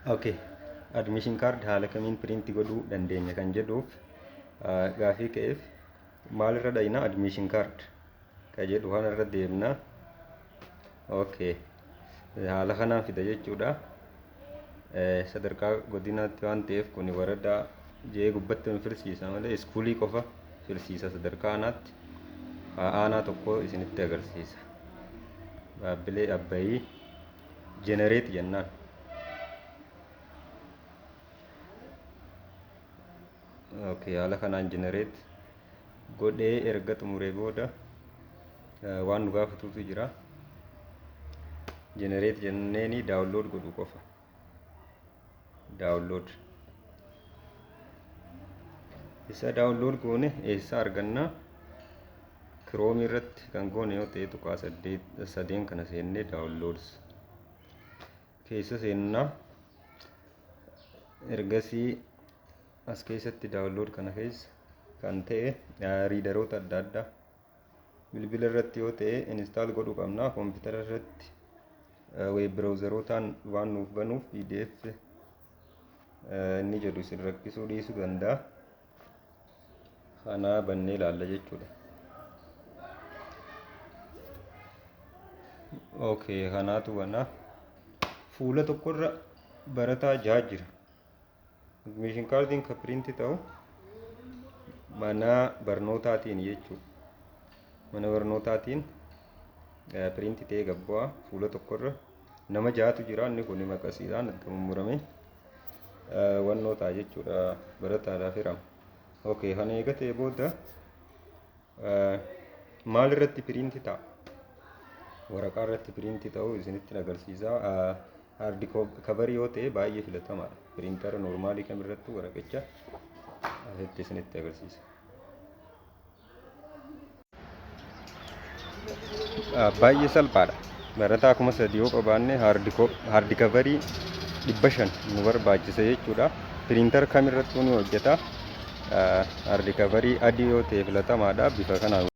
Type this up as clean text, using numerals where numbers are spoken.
Okay. Admission card haala kamiin print godhuu dandeenya kan jedhuuf gaafii ka'eef maalirra dhayna? Admission card ka jedhu kanarra deemna. Okay. Haala kanaan fida jechuudha. Sadarkaa godinaatti waan ta'eef kun waradaa jee gubbatti nu filsiisa malee iskuulii qofa filsiisa sadarkaa aanaatti. Aanaa tokko isinitti agarsiisa. Baabbilee Abbayii generate jennaan. Okay, haala kanaan generate godhee erga xumuree booda waan nu gaafatutu jira. Generate jenneeni download godhu qofa. Download. Isa download goone eessa arganna? Chrome irratti kan goone yoo ta'e tuqaa saddeet sadeen kana seennee downloads keessa seenna. Ergasii as keessatti download kana keessa kan ta'e readeroota adda addaa bilbila irratti yoo ta'e install godhuu qabna. Koompitara irratti web browserootaan waan nuuf banuuf PDF inni jedhu isin rakkisuu dhiisuu danda'a. Kanaa bannee ilaalla jechuudha. Okay, kanaatu bana. Fuula tokkorra barataa jaha jira. Admission kaardiin kan piriinti ta'u mana barnootaatiin jechuudha. Mana barnootaatiin piriinti ta'ee gad bu'a. Fuula tokkorra nama jahatu jira. Inni kun maqasiidhaan adda mummurame wannoo ta'a jechuudha. Barataadhaaf hirama. Okay, kana eega ta'e booda maal irratti piriinti ta'a? Waraqaa irratti piriinti ta'uu isinitti agarsiisa. Hard coverii yoo ta'e baay'ee filatamaadha. Piriintara noormaalii kamirrattuu waraqicha asitti isinitti agarsiisa. Baay'ee salphaadha. Barataa 3000 yoo qabaanne hard coverii 500 nu barbaachisa jechuudha. Piriintara kamirrattuu ni hojjeta. Hard coverii adii yoo ta'e filatamaadha. Bifa kanaan.